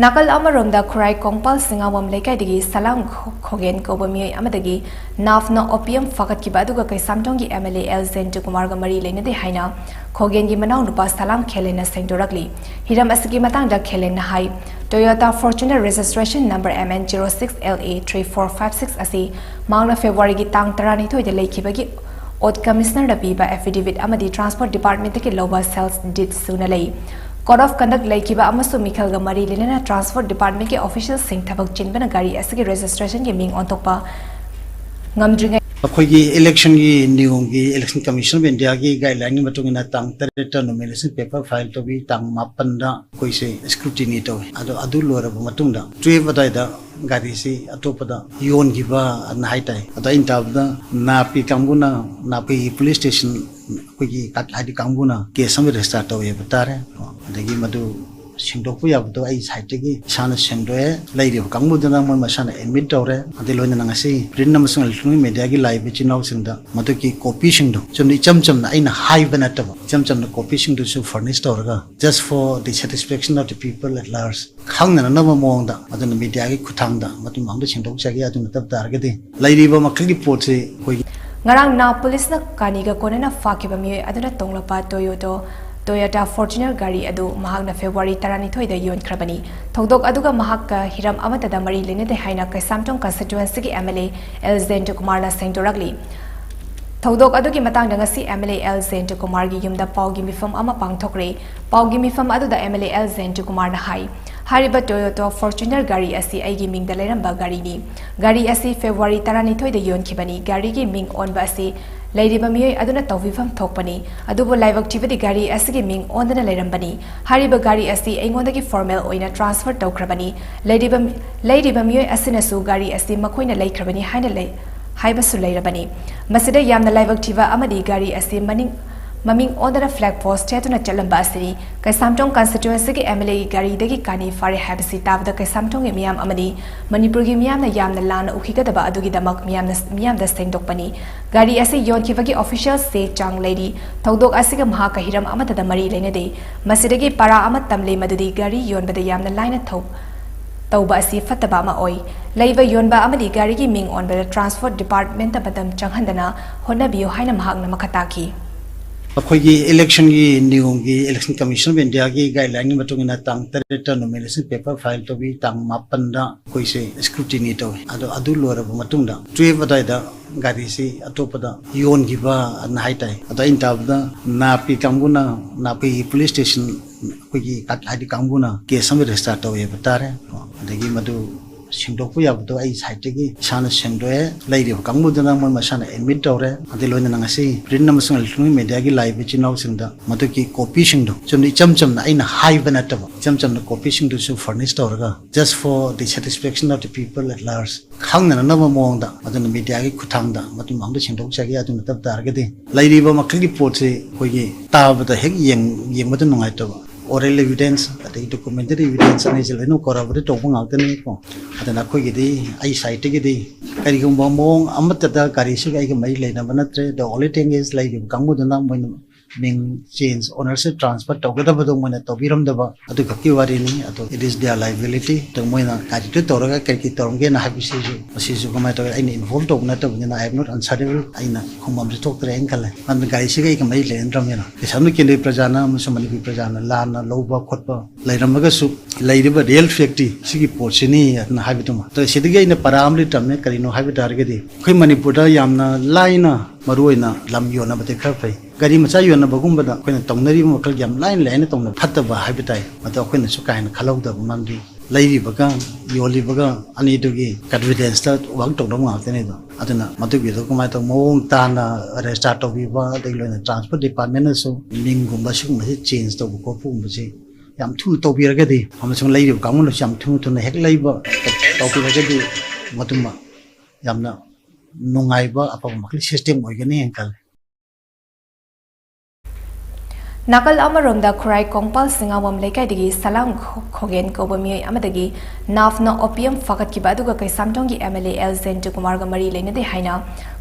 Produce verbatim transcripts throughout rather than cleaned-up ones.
ꯅꯥꯀꯜ ꯑꯃꯔꯣꯝꯗ ꯈꯨꯔꯥꯏ ꯀꯣꯡꯄꯥꯜ ꯁꯤꯡꯉꯥꯕꯝ ꯂꯩꯀꯥꯏꯗꯒꯤ ꯁꯂꯥꯝ ꯈꯣ-, ꯈꯣꯒꯦꯟ ꯀꯧꯕ ꯃꯤꯑꯣꯏ ꯑꯃꯗꯒꯤ ꯅꯥꯞꯅ opium ꯐꯥꯒꯠꯈꯤꯕ ꯑꯗꯨꯒ ꯀꯩꯁꯥꯝꯊꯣꯡꯒꯤ MLA ꯑꯦꯜ ꯖꯌꯟꯇ ꯀꯨꯃꯥꯔꯒ ꯃꯔꯤ ꯂꯩꯅꯗꯦ ꯍꯥꯏꯅ ꯈꯣꯒꯦꯟꯒꯤ ꯃꯅꯥꯎꯅꯨꯄꯥ ꯁꯂꯥꯝ ꯈꯦꯂꯦꯟꯅ ꯁꯦꯡꯗꯣꯔꯛꯂꯤ꯫ ꯍꯤꯔꯝ ꯑꯁꯤꯒꯤ ꯃꯇꯥꯡꯗ ꯈꯦꯂꯦꯟꯅ ꯍꯥꯏ, Toyota Fortuner registration number M N zero six L A three four five six ꯑꯁꯤ ꯃꯍꯥꯛꯅ ꯐꯦꯕ꯭ꯔꯨꯋꯥꯔꯤꯒꯤ ꯇꯥꯡ ꯇꯔꯥꯅꯤꯊꯣꯏꯗ ꯂꯩꯈꯤꯕꯒꯤ ꯑꯣꯠ ꯀꯃꯤꯁꯅꯔꯗ ꯄꯤꯕ affidavit ꯑꯃꯗꯤ transport departmentꯇꯒꯤ ꯂꯧꯕ sales deed ꯁꯨꯅ ꯂꯩ꯫ Code of conduct ꯂꯩꯈꯤꯕ ꯑꯃꯁꯨꯡ ꯃꯤꯈꯜꯒ ꯃꯔꯤ ꯂꯩꯅꯅ transport departmentꯀꯤ officialꯁꯤꯡ ꯊꯕꯛ ꯆꯤꯟꯕꯅ ꯒꯥꯔꯤ ꯑꯁꯤꯒꯤ registrationꯒꯤ ꯃꯤꯡ ꯑꯣꯟꯊꯣꯛꯄ ꯉꯝꯗ꯭ꯔꯤꯉꯩ ꯑꯩꯈꯣꯏꯒꯤ electionꯒꯤ ꯅꯤꯌꯣꯝꯒꯤ Election Commission of Indiaꯒꯤ guidelineꯒꯤ ꯃꯇꯨꯡ ꯏꯟꯅ ꯇꯥꯡ ꯇꯔꯦꯠꯇ nomination paper file ꯇꯧꯕꯤ, ꯇꯥꯡ ꯃꯥꯄꯟꯗ ꯑꯩꯈꯣꯏꯁꯦ scrutiny ꯇꯧꯏ꯫ ꯑꯗꯣ ꯑꯗꯨ ꯂꯣꯏꯔꯕ ꯃꯇꯨꯡꯗ twelve ꯑꯗꯨꯋꯥꯏꯗ ꯒꯥꯔꯤꯁꯤ ꯑꯇꯣꯞꯄꯗ ꯌꯣꯟꯈꯤꯕ ꯑꯅ ꯍꯥꯏꯇꯥꯏ꯫ ꯑꯗꯣ ꯑꯩꯅ ꯇꯥꯕꯗ ꯅꯥꯞꯀꯤ ꯀꯥꯡꯕꯨꯅ, ꯅꯥꯞꯀꯤ police station ꯑꯩꯈꯣꯏꯒꯤ ꯀ-, ꯍꯥꯏꯗꯤ ꯀꯥꯡꯕꯨꯅ case ꯑꯃ register ꯇꯧꯋꯦ ꯍꯥꯏꯕ ꯇꯥꯔꯦ꯫ ꯑꯗꯒꯤ ꯃꯗꯨ ꯁꯦꯡꯗꯣꯛꯄ ꯌꯥꯕꯗꯣ ꯑꯩ sideꯇꯒꯤ ꯏꯁꯥꯅ ꯁꯦꯡꯗꯣꯛꯑꯦ꯫ ꯂꯩꯔꯤꯕ ꯀꯥꯡꯕꯨꯗꯨꯅ ꯃꯣꯏ ꯃꯁꯥꯅ admit ꯇꯧꯔꯦ꯫ ꯑꯗꯩ ꯂꯣꯏꯅꯅ ꯉꯁꯤ print ꯑꯃꯁꯨꯡ electronic mediaꯒꯤ ꯂꯥꯛꯏꯕ ꯏꯆꯤꯟ ꯏꯅꯥꯎꯁꯤꯡꯗ ꯃꯗꯨꯒꯤ copyꯁꯤꯡꯗꯣ ꯆꯨꯝꯅ ꯏꯆꯝ ꯆꯝꯅ ꯑꯩꯅ ꯍꯥꯏꯕ ꯅꯠꯇꯕ, ꯏꯆꯝ ꯆꯝꯅ copyꯁꯤꯡꯗꯨꯁꯨ furnish ꯇꯧꯔꯒ, just for the satisfaction of the people at large, ꯈꯪꯅꯅꯕ ꯃꯑꯣꯡꯗ, ꯑꯗꯨꯅ mediaꯒꯤ ꯈꯨꯠꯊꯥꯡꯗ ꯃꯇꯨꯡ ꯃꯥꯡꯗ ꯁꯦꯡꯗꯣꯛꯆꯒꯦ꯫ ꯑꯗꯨ ꯅꯠꯇꯕ ꯇꯥꯔꯒꯗꯤ ꯂꯩꯔꯤꯕ ꯃꯈꯩꯒꯤ ꯄꯣꯠꯁꯤ ꯑꯩꯈꯣꯏꯒꯤ ꯉꯔꯥꯡ ꯅꯥꯞ policeꯅ ꯀꯥꯅꯤꯒ ꯀꯣꯟꯅꯅ ꯐꯥꯈꯤꯕ ꯃꯤꯑꯣꯏ ꯑꯗꯨꯅ ꯇꯣꯡꯂꯛꯄ Toyota, Toyota Fortuner ꯒꯥꯔꯤ ꯑꯗꯨ ꯃꯍꯥꯛꯅ ꯐꯦꯕ꯭ꯔꯨꯋꯥꯔꯤ ꯇꯔꯥꯅꯤꯊꯣꯏꯗ ꯌꯣꯟꯈ꯭ꯔꯕꯅꯤ꯫ ꯊꯧꯗꯣꯛ ꯑꯗꯨꯒ ꯃꯍꯥꯛꯀ ꯍꯤꯔꯝ ꯑꯃꯠꯇꯗ ꯃꯔꯤ ꯂꯩꯅꯗꯦ ꯍꯥꯏꯅ ꯀꯩꯁꯥꯝꯊꯣꯡ constituencyꯒꯤ MLA ꯑꯦꯜ ꯖꯌꯟꯇ ꯀꯨꯃꯥꯔꯅ ꯁꯦꯡꯗꯣꯔꯛꯂꯤ꯫ ꯊꯧꯗꯣꯛ ꯑꯗꯨꯒꯤ ꯃꯇꯥꯡꯗ ꯉꯁꯤ MLA ꯑꯦꯜ ꯖꯌꯟꯇ ꯀꯨꯃꯥꯔꯒꯤ ꯌꯨꯝꯗ ꯄꯥꯎꯒꯤ ꯃꯤꯐꯝ ꯑꯃ ꯄꯥꯡꯊꯣꯛꯈ꯭ꯔꯦ꯫ ꯄꯥꯎꯒꯤ ꯃꯤꯐꯝ ꯑꯗꯨꯗ MLA ꯑꯦꯜ ꯖꯌꯟꯇ ꯀꯨꯃꯥꯔꯅ ꯍꯥꯏ, ꯍꯥꯏꯔꯤꯕ Toyota Fortuner ꯒꯥꯔꯤ ꯑꯁꯤ ꯑꯩꯒꯤ ꯃꯤꯡꯗ ꯂꯩꯔꯝꯕ ꯒꯥꯔꯤꯅꯤ꯫ ꯒꯥꯔꯤ ꯑꯁꯤ ꯐꯦꯕ꯭ꯔꯨꯋꯥꯔꯤ ꯇꯔꯥꯅꯤꯊꯣꯏꯗ ꯌꯣꯟꯈꯤꯕꯅꯤ꯫ ꯒꯥꯔꯤꯒꯤ ꯃꯤꯡ ꯑꯣꯟꯕ ꯑꯁꯤ ꯂꯩꯔꯤꯕ ꯃꯤꯑꯣꯏ ꯑꯗꯨꯅ ꯇꯧꯕꯤꯐꯝ ꯊꯣꯛꯄꯅꯤ꯫ ꯑꯗꯨꯕꯨ ꯂꯥꯏꯕꯛ ꯊꯤꯕꯗꯤ ꯒꯥꯔꯤ ꯑꯁꯤꯒꯤ ꯃꯤꯡ ꯑꯣꯟꯗꯅ ꯂꯩꯔꯝꯕꯅꯤ꯫ ꯍꯥꯏꯔꯤꯕ ꯒꯥꯔꯤ ꯑꯁꯤ ꯑꯩꯉꯣꯟꯗꯒꯤ formal ꯑꯣꯏꯅ transfer ꯇꯧꯈ꯭ꯔꯕꯅꯤ꯫ ꯂꯩꯔꯤꯕ ꯃꯤ-, ꯂꯩꯔꯤꯕ ꯃꯤꯑꯣꯏ ꯑꯁꯤꯅꯁꯨ ꯒꯥꯔꯤ ꯑꯁꯤ ꯃꯈꯣꯏꯅ ꯂꯩꯈ꯭ꯔꯕꯅꯤ ꯍꯥꯏꯅ ꯂꯩ, ꯍꯥꯏꯕꯁꯨ ꯂꯩꯔꯕꯅꯤ꯫ ꯃꯁꯤꯗ ꯌꯥꯝꯅ ꯂꯥꯏꯕꯛ ꯊꯤꯕ ꯑꯃꯗꯤ ꯒꯥꯔꯤ ꯑꯁꯤ ꯃꯅꯤꯡ, ꯃꯃꯤꯡ ꯑꯣꯟꯗꯅ ꯐ꯭ꯂꯦꯒ ꯄꯣꯁ ꯊꯦꯠꯇꯨꯅ ꯆꯠꯂꯝꯕ ꯑꯁꯤꯅꯤ꯫ ꯀꯩꯁꯥꯝꯊꯣꯡ ꯀꯟꯁꯇꯤꯇ꯭ꯋꯦꯟꯁꯤꯒꯤ ꯑꯦꯝ ꯑꯦꯜ ꯑꯦꯒꯤ ꯒꯥꯔꯤꯗꯒꯤ ꯀꯥꯅꯤ ꯐꯥꯔꯦ ꯍꯥꯏꯕꯁꯤ ꯇꯥꯕꯗ ꯀꯩꯁꯥꯝꯊꯣꯡꯒꯤ ꯃꯤꯌꯥꯝ ꯑꯃꯗꯤ ꯃꯅꯤꯄꯨꯔꯒꯤ ꯃꯤꯌꯥꯝꯅ ꯌꯥꯝꯅ ꯂꯥꯟꯅ ꯎꯈꯤꯒꯗꯕ ꯑꯗꯨꯒꯤꯗꯃꯛ ꯃꯤꯌꯥꯝꯅ, ꯃꯤꯌꯥꯝꯗ ꯁꯦꯡꯗꯣꯛꯄꯅꯤ꯫ ꯒꯥꯔꯤ ꯑꯁꯤ ꯌꯣꯟꯈꯤꯕꯒꯤ ꯑꯣꯐꯤꯁꯤꯌꯦꯜ ꯆꯦ ꯆꯥꯡ ꯂꯩꯔꯤ꯫ ꯊꯧꯗꯣꯛ ꯑꯁꯤꯒ ꯃꯍꯥꯛꯀ ꯍꯤꯔꯝ ꯑꯃꯠꯇꯗ ꯃꯔꯤ ꯂꯩꯅꯗꯦ꯫ ꯃꯁꯤꯗꯒꯤ ꯄꯔꯥ ꯑꯃ ꯇꯝꯂꯦ, ꯃꯗꯨꯗꯤ ꯒꯥꯔꯤ ꯌꯣꯟꯕꯗ ꯌꯥꯝꯅ ꯂꯥꯏꯅ ꯊꯧ-, ꯇꯧꯕ ꯑꯁꯤ ꯐꯠꯇꯕ ꯑꯃ ꯑꯣꯏ꯫ ꯂꯩꯕ ꯌꯣꯟꯕ ꯑꯃꯗꯤ ꯒꯥꯔꯤꯒꯤ ꯃꯤꯡ ꯑꯣꯟꯕꯗ ꯇ꯭ꯔꯥꯟꯁꯄꯣꯔꯠ ꯗꯤꯄꯥꯔꯠꯃꯦꯟꯇ ꯃꯇꯝ ꯆꯪꯍꯟꯗꯅ ꯍꯣꯠꯅꯕꯤꯌꯨ ꯍꯥꯏꯅ ꯃꯍꯥꯛꯅ ꯃꯈꯥ ꯇꯥꯈꯤ꯫ ꯑꯩꯈꯣꯏꯒꯤ ꯏꯂꯦꯛꯁꯟꯒꯤ ꯅꯤꯌꯣꯝꯒꯤ, ꯏꯂꯦꯛꯁꯟ ꯀꯃꯤꯁꯟ ꯑꯣꯐ ꯏꯟꯗꯤꯌꯥꯒꯤ ꯒꯥꯏꯗꯂꯥꯏꯟꯒꯤ ꯃꯇꯨꯡ ꯏꯟꯅ ꯇꯥꯡ ꯇꯔꯦꯠꯇ ꯅꯣꯃꯤꯅꯦꯁꯟ ꯄꯦꯄꯔ ꯐꯥꯏꯜ ꯇꯧꯕꯤ, ꯇꯥꯡ ꯃꯥꯄꯟꯗ ꯑꯩꯈꯣꯏꯁꯦ ꯁ꯭ꯀ꯭ꯔꯨꯇꯤꯅꯤ ꯇꯧꯏ꯫ ꯑꯗꯣ ꯑꯗꯨ ꯂꯣꯏꯔꯕ ꯃꯇꯨꯡꯗ ꯇꯨꯌꯦꯜꯞ ꯑꯗꯨꯋꯥꯏꯗ ꯒꯥꯔꯤꯁꯤ ꯑꯇꯣꯞꯄꯗ ꯌꯣꯟꯈꯤꯕ ꯑꯅ ꯍꯥꯏꯇꯥꯏ꯫ ꯑꯗꯣ ꯑꯩꯅ ꯇꯥꯕꯗ ꯅꯥꯄꯤ ꯀꯥꯡꯕꯨꯅ, ꯅꯥꯄꯤ ꯄꯨꯂꯤꯁ ꯁ꯭ꯇꯦꯁꯟ ꯑꯩꯈꯣꯏꯒꯤ ꯀꯥ-, ꯍꯥꯏꯗꯤ ꯀꯥꯡꯕꯨꯅ ꯀꯦꯁ ꯑꯃ ꯔꯦꯖꯤꯁꯇꯥꯔ ꯇꯧꯋꯦ ꯍꯥꯏꯕ ꯇꯥꯔꯦ꯫ ꯑꯗꯒꯤ ꯃꯗꯨ ꯁꯦꯡꯗꯣꯛꯄ ꯌꯥꯕꯗꯣ ꯑꯩ ꯁꯥꯏꯠꯇꯒꯤ ꯏꯁꯥꯅ ꯁꯦꯡꯗꯣꯛꯑꯦ꯫ ꯂꯩꯔꯤꯕ ꯀꯥꯡꯕꯨꯗꯨꯅ ꯃꯣꯏ ꯃꯁꯥꯅ ꯑꯦꯗꯃꯤꯠ ꯇꯧꯔꯦ꯫ ꯑꯗꯩ ꯂꯣꯏꯅꯅ ꯉꯁꯤ ꯄ꯭ꯔꯤꯟꯠ ꯑꯃꯁꯨꯡ ꯏꯂꯦꯛꯇ꯭ꯔꯣꯅꯤꯛ ꯃꯦꯗꯤꯌꯥꯒꯤ ꯂꯥꯛꯏꯕ ꯏꯆꯤꯟ ꯏꯅꯥꯎꯁꯤꯡꯗ ꯃꯗꯨꯒꯤ ꯀꯣꯄꯤꯁꯤꯡꯗꯣ ꯆꯨꯝꯅ ꯏꯆꯝ ꯆꯝꯅ ꯑꯩꯅ ꯍꯥꯏꯕ ꯅꯠꯇꯕ, ꯏꯆꯝ ꯆꯝꯅ ꯀꯣꯄꯤꯁꯤꯡꯗꯨꯁꯨ ꯐꯔꯅꯤꯁ ꯇꯧꯔꯒ, just for the satisfaction of the people at large, ꯈꯪꯅꯅꯕ ꯃꯑꯣꯡꯗ, ꯑꯗꯨꯅ ꯃꯦꯗꯤꯌꯥꯒꯤ ꯈꯨꯠꯊꯥꯡꯗ ꯃꯇꯨꯡ ꯑꯃꯗ ꯁꯦꯡꯗꯣꯛꯆꯒꯦ꯫ ꯑꯗꯨ ꯅꯠꯇꯕ ꯇꯥꯔꯒꯗꯤ ꯂꯩꯔꯤꯕ ꯃꯈꯜꯒꯤ ꯄꯣꯠꯁꯤ ꯑꯩꯈꯣꯏꯒꯤ ꯇꯥꯕꯗ ꯍꯦꯛ ꯌꯦꯡ-, ꯌꯦꯡꯕꯗ ꯅꯨꯡꯉꯥꯏꯇꯕ, ꯑꯣꯔꯦꯜ ꯑꯦꯚꯤꯗꯦꯟꯁ ꯑꯗꯒꯤ ꯗꯣꯀꯨꯃꯦꯟꯇꯔꯤ ꯑꯦꯚꯤꯗꯦꯟꯁ ꯑꯅꯤꯁꯤ ꯂꯣꯏꯅ ꯀꯣꯔꯥꯕꯣꯔꯦꯠ ꯇꯧꯕ ꯉꯥꯛꯇꯅꯤꯀꯣ꯫ ꯑꯗꯨꯅ ꯑꯩꯈꯣꯏꯒꯤꯗꯤ, ꯑꯩ ꯁꯥꯏꯠꯇꯒꯤꯗꯤ ꯀꯔꯤꯒꯨꯝꯕ ꯃꯑꯣꯡ ꯑꯃꯠꯇꯗ ꯒꯥꯔꯤꯁꯤꯒ ꯑꯩꯒ ꯃꯔꯤ ꯂꯩꯅꯕ ꯅꯠꯇ꯭ꯔꯦ꯫ The only thing is ꯂꯩꯔꯤꯕ ꯀꯥꯡꯕꯨꯗꯨꯅ ꯃꯣꯏꯅ ꯃꯤꯡ ꯆꯦꯟꯖ, ꯑꯣꯅꯔꯁꯤꯞ ꯇ꯭ꯔꯥꯟꯁꯐꯔ ꯇꯧꯒꯗꯕꯗꯣ ꯃꯣꯏꯅ ꯇꯧꯕꯤꯔꯝꯗꯕ, ꯑꯗꯨ ꯈꯛꯀꯤ ꯋꯥꯔꯤꯅꯤ꯫ ꯑꯗꯣ it is their liability꯫ ꯑꯗꯣ ꯃꯣꯏꯅ ꯒꯥꯔꯤꯗꯨ ꯇꯧꯔꯒ ꯀꯔꯤ ꯀꯔꯤ ꯇꯧꯔꯝꯒꯦꯅ ꯍꯥꯏꯕꯁꯤꯁꯨ, ꯃꯁꯤꯁꯨ ꯀꯃꯥꯏꯅ ꯇꯧꯋꯤ, ꯑꯩꯅ ꯏꯟꯚꯣꯜꯕ ꯇꯧꯕ ꯅꯠꯇꯕꯅꯤꯅ, I am not answerable, ꯑꯩꯅ ꯈꯨꯝꯐꯝꯁꯨ ꯊꯣꯛꯇ꯭ꯔꯦ ꯍꯥꯏꯅ ꯈꯜꯂꯦ꯫ ꯑꯗꯨꯅ ꯒꯥꯔꯤꯁꯤꯒ ꯑꯩꯒ ꯃꯔꯤ ꯂꯩꯅꯗ꯭ꯔꯕꯅꯤꯅ, ꯀꯩꯁꯥꯝꯊꯣꯡ ꯀꯦꯟꯗ꯭ꯔꯒꯤ ꯄ꯭ꯔꯖꯥꯅ ꯑꯃꯁꯨꯡ ꯃꯅꯤꯄꯨꯔ ꯄ꯭ꯔꯖꯥꯅ ꯂꯥꯟꯅ ꯂꯧꯕ ꯈꯣꯠꯄ ꯂꯩꯔꯝꯃꯒꯁꯨ, ꯂꯩꯔꯤꯕ ꯔꯤꯌꯦꯜ ꯐꯦꯛꯇꯤ ꯁꯤꯒꯤ ꯄꯣꯠꯁꯤꯅꯤ ꯑꯗꯨꯅ ꯍꯥꯏꯕꯗꯨꯃ꯫ ꯑꯗꯣ ꯁꯤꯗꯒꯤ ꯑꯩꯅ ꯄꯔꯥ ꯑꯃꯗꯤ ꯇꯝꯃꯦ꯫ ꯀꯔꯤꯅꯣ ꯍꯥꯏꯕ ꯇꯥꯔꯒꯗꯤ, ꯑꯩꯈꯣꯏ ꯃꯅꯤꯄꯨꯔꯗ ꯌꯥꯝꯅ ꯂꯥꯏꯅ, ꯃꯔꯨꯑꯣꯏꯅ ꯂꯝ ꯌꯣꯟꯅꯕꯗꯤ ꯈꯔ ꯐꯩ, ꯒꯥꯔꯤ ꯃꯆꯥ ꯌꯣꯟꯅꯕꯒꯨꯝꯕꯗ ꯑꯩꯈꯣꯏꯅ ꯇꯧꯅꯔꯤꯕ ꯃꯈꯜ ꯌꯥꯝ ꯂꯥꯏꯅ ꯂꯥꯏꯅ ꯇꯧꯅ ꯐꯠꯇꯕ ꯍꯥꯏꯕ ꯇꯥꯏ꯫ ꯃꯗꯨ ꯑꯩꯈꯣꯏꯅꯁꯨ ꯀꯥ ꯍꯦꯟꯅ ꯈꯜꯍꯧꯗꯕ, ꯃꯔꯝꯗꯤ ꯂꯩꯔꯤꯕꯒ ꯌꯣꯜꯂꯤꯕꯒ ꯑꯅꯤꯗꯨꯒꯤ ꯀꯟꯐꯤꯗꯦꯟꯁꯇ ꯋꯥꯛ ꯇꯧꯅꯕ ꯉꯥꯛꯇꯅꯤꯗꯣ꯫ ꯑꯗꯨꯅ ꯃꯗꯨꯒꯤꯗꯣ ꯀꯃꯥꯏꯅ ꯇꯧ, ꯃꯑꯣꯡ ꯇꯥꯅ ꯔꯦꯖꯤꯁꯇꯥꯔ ꯇꯧꯕꯤꯕ, ꯑꯗꯒꯤ ꯂꯣꯏꯅ ꯇ꯭ꯔꯥꯟꯁꯄꯣꯔꯠ ꯗꯤꯄꯥꯔꯠꯃꯦꯟꯅꯁꯨ ꯃꯤꯡꯒꯨꯝꯕ ꯁꯤꯒꯨꯝꯕꯁꯤ ꯆꯦꯟꯖ ꯇꯧꯕ ꯈꯣꯠꯄꯒꯨꯝꯕꯁꯤ ꯌꯥꯝ ꯊꯨꯅ ꯇꯧꯕꯤꯔꯒꯗꯤ, ꯑꯃꯁꯨꯡ ꯂꯩꯔꯤꯕ ꯀꯥꯡꯕꯨꯅꯁꯨ ꯌꯥꯝ ꯊꯨꯅ ꯊꯨꯅ ꯍꯦꯛ ꯂꯩꯕ ꯇꯧꯕꯤꯔꯒꯗꯤ, ꯃꯗꯨꯃ ꯌꯥꯝꯅ ꯅꯨꯡꯉꯥꯏꯕ, ꯑꯐꯕ ꯃꯈꯜꯒꯤ ꯁꯤꯁꯇꯦꯝ ꯑꯣꯏꯒꯅꯤ ꯍꯥꯏꯅ ꯈꯜꯂꯤ꯫ ꯅꯥꯀꯜ ꯑꯃꯔꯣꯝꯗ ꯈꯨꯔꯥꯏ ꯀꯣꯡꯄꯥꯜ ꯁꯤꯡꯉꯥꯕꯝ ꯂꯩꯀꯥꯏꯗꯒꯤ ꯁꯂꯥꯝ ꯈꯣꯒꯦꯟ ꯀꯧꯕ ꯃꯤꯑꯣꯏ ꯑꯃꯗꯒꯤ ꯅꯥꯞꯅ opium ꯐꯥꯒꯠꯈꯤꯕ ꯑꯗꯨꯒ ꯀꯩꯁꯥꯝꯊꯣꯡꯒꯤ MLA ꯑꯦꯜ ꯖꯌꯟꯇꯀꯨꯃꯥꯔꯒ ꯃꯔꯤ ꯂꯩꯅꯗꯦ ꯍꯥꯏꯅ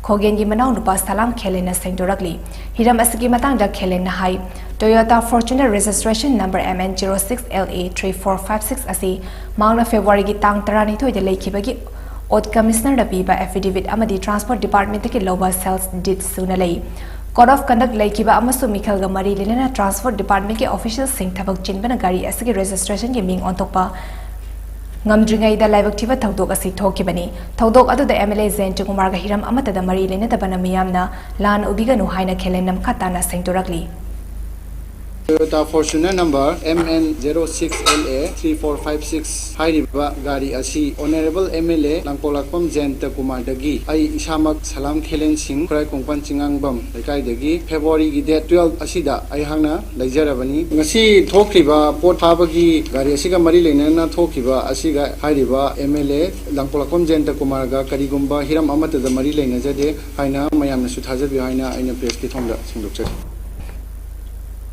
ꯈꯣꯒꯦꯟꯒꯤ ꯃꯅꯥꯎꯅꯨꯄꯥ ꯁꯂꯥꯝ ꯈꯦꯂꯦꯟꯅ ꯁꯦꯡꯗꯣꯔꯛꯂꯤ꯫ ꯍꯤꯔꯝ ꯑꯁꯤꯒꯤ ꯃꯇꯥꯡꯗ ꯈꯦꯂꯦꯟꯅ ꯍꯥꯏ, Toyota Fortuner registration number M N zero six L A three four five six ꯑꯁꯤ ꯃꯍꯥꯛꯅ ꯐꯦꯕ꯭ꯔꯨꯋꯥꯔꯤꯒꯤ ꯇꯥꯡ ꯇꯔꯥꯅꯤꯊꯣꯏꯗ ꯂꯩꯈꯤꯕꯒꯤ ꯑꯣꯠ ꯀꯃꯤꯁꯅꯔꯗ ꯄꯤꯕ affidavit ꯑꯃꯗꯤ transport departmentꯀꯤ ꯂꯧꯕ sales deed ꯁꯨꯅ ꯂꯩ꯫ Code of conduct ꯂꯩꯈꯤꯕ ꯑꯃꯁꯨꯡ ꯃꯤꯈꯜꯒ ꯃꯔꯤ ꯂꯩꯅꯅ transport departmentꯀꯤ officialꯁꯤꯡ ꯊꯕꯛ ꯆꯤꯟꯕꯅ ꯒꯥꯔꯤ ꯑꯁꯤꯒꯤ registrationꯒꯤ ꯃꯤꯡ ꯑꯣꯟꯊꯣꯛꯄ ꯉꯝꯗ꯭ꯔꯤꯉꯩꯗ ꯂꯥꯏꯕꯛ ꯊꯤꯕ ꯊꯧꯗꯣꯛ ꯑꯁꯤ ꯊꯣꯛꯈꯤꯕꯅꯤ꯫ ꯊꯧꯗꯣꯛ ꯑꯗꯨꯗ MLA ꯖꯌꯟꯇꯀꯨꯃꯥꯔꯒ ꯍꯤꯔꯝ ꯑꯃꯠꯇꯗ ꯃꯔꯤ ꯂꯩꯅꯗꯕꯅ ꯃꯤꯌꯥꯝꯅ ꯂꯥꯟ ꯎꯕꯤꯒꯅꯨ ꯍꯥꯏꯅ ꯈꯦꯂꯦꯟꯅ ꯃꯈꯥ ꯇꯥꯅ ꯁꯦꯡꯗꯣꯔꯛꯂꯤ꯫ Toyota Fortuner number M N zero six L A three four five six ꯍꯥꯏꯔꯤꯕ ꯒꯥꯔꯤ ꯑꯁꯤ Honourable MLA ꯂꯥꯡꯄꯣꯛꯂꯥꯛꯄꯝ ꯖꯌꯟꯇꯀꯨꯃꯥꯔꯗꯒꯤ ꯑꯩ ꯏꯁꯥꯃꯛ ꯁꯂꯥꯝ ꯈꯦꯂꯦꯟ ꯁꯤꯡ, ꯈꯨꯔꯥꯏ ꯀꯣꯡꯄꯥꯟ ꯆꯤꯡꯉꯥꯡꯕꯝ ꯂꯩꯀꯥꯏꯗꯒꯤ Februaryꯒꯤ date twelve ꯑꯁꯤꯗ ꯑꯩꯍꯥꯛꯅ ꯂꯩꯖꯔꯕꯅꯤ꯫ ꯉꯁꯤ ꯊꯣꯛꯈ꯭ꯔꯤꯕ ꯄꯣꯠ ꯐꯥꯕꯒꯤ ꯒꯥꯔꯤ ꯑꯁꯤꯒ ꯃꯔꯤ ꯂꯩꯅꯅ ꯊꯣꯛꯈꯤꯕ ꯑꯁꯤꯒ ꯍꯥꯏꯔꯤꯕ MLA ꯂꯥꯡꯄꯣꯛꯂꯥꯛꯄꯝ ꯖꯌꯟꯇꯀꯨꯃꯥꯔꯒ ꯀꯔꯤꯒꯨꯝꯕ ꯍꯤꯔꯝ ꯑꯃꯠꯇꯗ ꯃꯔꯤ ꯂꯩꯅꯖꯗꯦ ꯍꯥꯏꯅ ꯃꯌꯥꯝꯅꯁꯨ ꯊꯥꯖꯕꯤꯌꯨ ꯍꯥꯏꯅ ꯑꯩꯅ pressꯀꯤ ꯊꯣꯡꯗ ꯁꯦꯡꯗꯣꯛꯆꯔꯤ꯫